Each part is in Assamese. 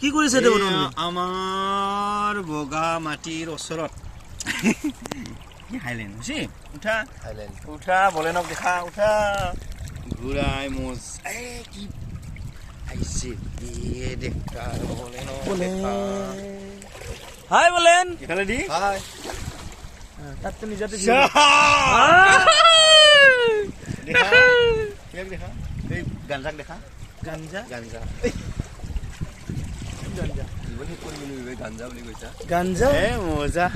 কি কৰিছে এতিয়া বৰ্তমান তুমি? আমাৰ বগা মাটিৰ ওচৰত কি হাইলেণ্ড হৈছে। উঠা। থাইলেণ্ড। উঠা, বলেনক দেখা, উঠা। ঘূৰাই মোজ এ কি আহিছে এ দেখা, বলেনক দেখা। হাই বলেন। ইফালে দি। হাই। তাততো নিজতে। দেখা, ইয়াক দেখা, এই গাঞ্জাক দেখা। গাঞ্জা। গাঞ্জা। গাঞ্জা। জীৱন শেষ কৰি মেলি গাঞ্জা বুলি কৈছা। গাঞ্জা। এ মজা।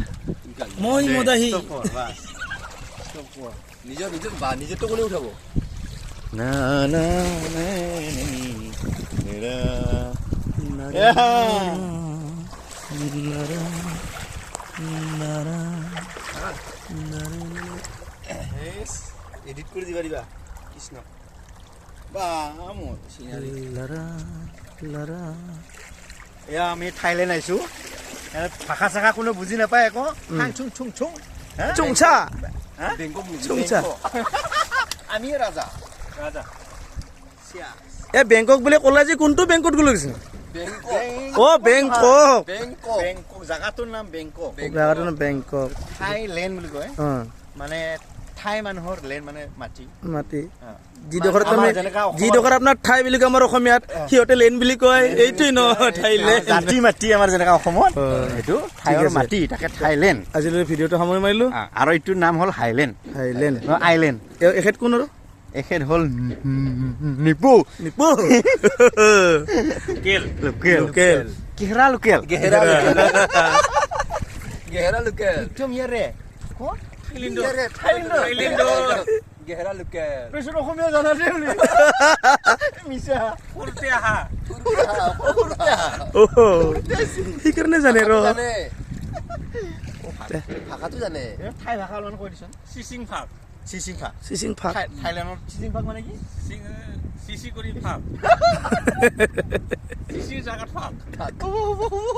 গাঞ্জা। মই মদাহী। Stop কৰ, বাছ। Stop কৰ। নিজৰ নিজৰ বা নিজেতো কোনে উঠাব? না না না না। এডিট কৰি দিবা দিবা কৃষ্ণ বা মোৰ চিনাৰী। এয়া আমি থাইলেণ্ড আহিছো। ইয়াত ভাষা চাষা কোনো বুজি নাপায় একো। হাং চুং চুং চুং হা? চুংচা। হা? বেংকক। চুংচা। আমি ৰাজা ৰাজা চিয়া। এ বেংকক বুলি ক'লা যে, কোনটো বেংকত গ'লো গৈছে? বেংকক। অ, বেংকক। বেংকক। বেংকক, জাগাটোৰ নাম বেংকক। জাগাটোৰ নাম বেংকক। থাইলেণ্ড বুলি কয়। মানে ঠাই মানুহৰ, লেণ্ড মানে মাটি। মাটি। আমাৰ যিডোখৰত আমি যেনেকা অসমত- যিডোখৰ আপোনাৰ ঠাই বুলি কয় আমাৰ অসমীয়াত, সিহঁতে লেন বুলি কয়। এইটোৱেই ন থাইলেণ্ড? জাতি মাটি আমাৰ যেনেকা অসমত, সেইটো ঠাইৰ আছে। মাটি, তাকে থাইলেণ্ড। আজিলৈ ভিডিঅ'টো সামৰি মাৰিলো। আৰু এইটোৰ নাম হ'ল হাইলেণ্ড। থাইলেণ্ড। আইলেণ্ড। এখেত কোন আৰু? এখেত হ'ল নিপু। নিপু। লোকেল। লোকেল। কেহেৰা লোকেল। গেহেৰা লোকেল, গেহেৰা লোকেল। একদম ইয়াৰে ক'ত? থাইলেণ্ডৰ গেহেৰা লোকেল। পিছত অসমীয়া জানা দে বুলি মিছা। অ', সেইকাৰণে জানে ৰ। জানে, ভাষাটো জানে। ঠাই ভাষা অলপমান কৈ দিচোন। চিচিং ফাক, চিচিং ফাক। চিচিং ফাক। থাইলেণ্ডত চিচিং ফাক মানে কি? চিচি কৰি ফাক, চিচিৰ জাগাত ফাক। হ'ব হ'ব হ'ব।